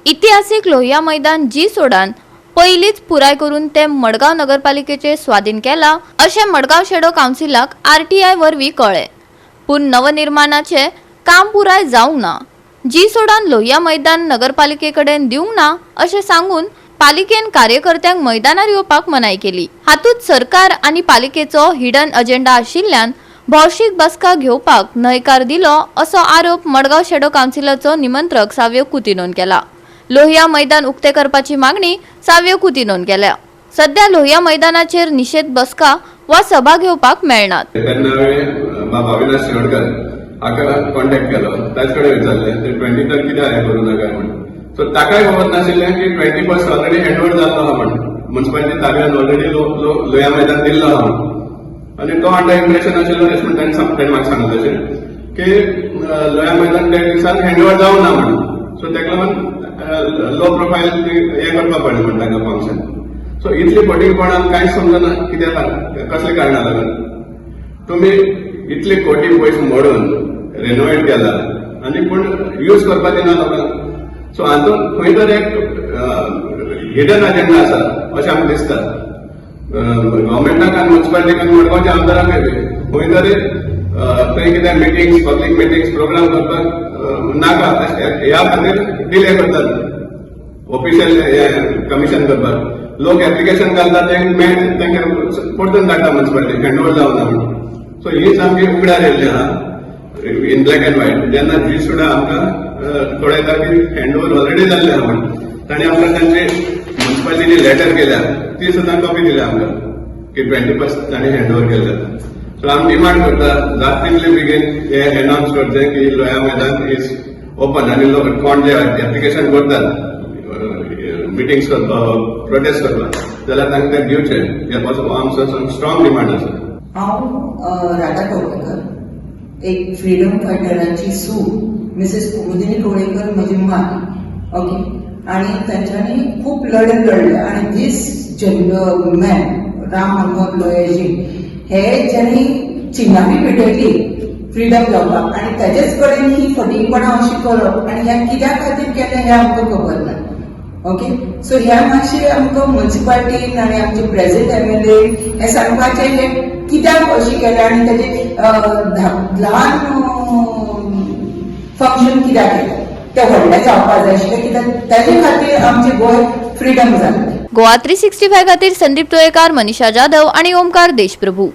इतिहासीक लोहिया मैदान जी सोडान पयलींच पुराय करून ते मडगांव नगरपालिकेचे स्वाधीन केला अशें मडगांव शेडो कावन्सिलाक आरटीआय वरवीं कळ्ळें. पूण नवनिर्माणाचें काम पुराय जावंक ना. जी सोडान लोहिया मैदान नगरपालिके कडेन दिवंक ना अशें सांगून पालिकेन कार्यकर्त्यांक मैदानार येवपाक मनाय केली. हातूंत सरकार आनी पालिकेचो हिडन अजेंडा आशिल्ल्यान भौशीक बसका घेवपाक न्हयकार दिलो असो आरोप मडगांव शेडो कावन्सिलाचो निमंत्रक साव्यो कुतिनोन केला. लोहिया मैदान उक्ते करपाची मागणी साव्यो कुतिनोन केल्या. सध्या लोहिया मैदानाचेर निशेध बसका वा सभा घेवपाक मेळनात. तेन्ना हांवें बाबा अविनाश शिरोडकर हाका कॉन्टॅक्ट केलो. ताचे कडेन विचारलें, ते 23rd कित्याक हें करूं नाका म्हण. सो ताकाय खबर नाशिल्लें की 21st already hand over जाल्लो आहा म्हण, मुन्सिपालिटी ताब्यान ऑलरेडी लोया मैदान दिल्लो आहा म्हण. आनी तो अंडर इम्प्रेशन आशिल्लो अशें म्हण ताणें म्हाका सांगलें तशें की लोया मैदान त्या दिसान हँडओवर जावं ना म्हण. सो ताका लागून लो प्रोफायल हें करपा पडलें म्हण तांकां फंक्शन. सो इतली फटींगपणान कांयच समजना कित्याक, कसल्या कारणा लागून तुमी इतले कोटी पयशे मोडून रेनोवेट केला आनी पूण यूज करपा दिना लोकांक. सो हातूंत खंय तरी एक हिडन अजेंडा आसा अशें आमकां दिसता. गव्हर्मेंटाक आनी मुन्सिपालिटीक आनी मडगांवच्या आमदारांकय बी खंय तरी थंय कितें मिटिंग्स, पब्लीक मिटिंग्स, प्रोग्राम करपाक नाका अशें ह्या खातीर डिले करतात. ऑफिशियल कमिशन करपाक लोक एप्लिकेशन घालतात, ते मेन तांकां परतून काडटा मुन्सिपालिटी, हँड ओवर जावना म्हणून. सो ही सामकी उगड्यार येयल्ली आहा, इन ब्लॅक अँड व्हायट. जेन्ना जी सुद्दां आमकां कळयता की हँड ओवर ऑलरेडी जाल्लें आहा म्हण. तांणी आमकां तांची मुन्सिपालिटीनी लेटर केल्या, ती सुद्दां कॉपी दिल्या आमकां की 21st तांणी हँड ओवर केल्या. सो आमी डिमांड करता, जाता तितले बेगीन हे अनाउन्स करचें की लोया मैदान is open आनी लोक कोण जे एप्लिकेशन करतात मिटिंग्स करपाक, प्रोटेस्ट करपाक जाल्यार तांकां तें दिवचें. हे असो आमचो स्ट्रॉंग डिमांड आसा. हांव राधा कवळेकर, एक फ्रीडम फायटराची सून. मिसेस कुमुदिनी कवळेकर म्हजी माय, ओके. आणि तांच्यांनी खूब लढे लढले आणि दीस मॅन राम मनोहर लोहियाजी हे ज्यांनी चिंगारी पेटयली फ्रीडम जावपाक आणि ताजेच कडेन ही फटींगपणां अशी करप आणि ह्या कित्या खातीर केलें हें आमकां खबर ना. ओके, सो ह्या मातशें आमकां मुन्सिपालिटीन आणि आमचे प्रेझेंट एमएलए हे सांगपाचें, हे कित्याक अशें केलें आनी ताजें ल्हान फंक्शन कित्याक केलें? तें व्हडलें जावपाक जाय आशिल्लें, कित्याक ताजे खातीर आमचें गोंय फ्रिडम जालें. गोवा 365 खातीर संदीप तुयेकार, मनीषा जाधव आणि ओमकार देशप्रभू.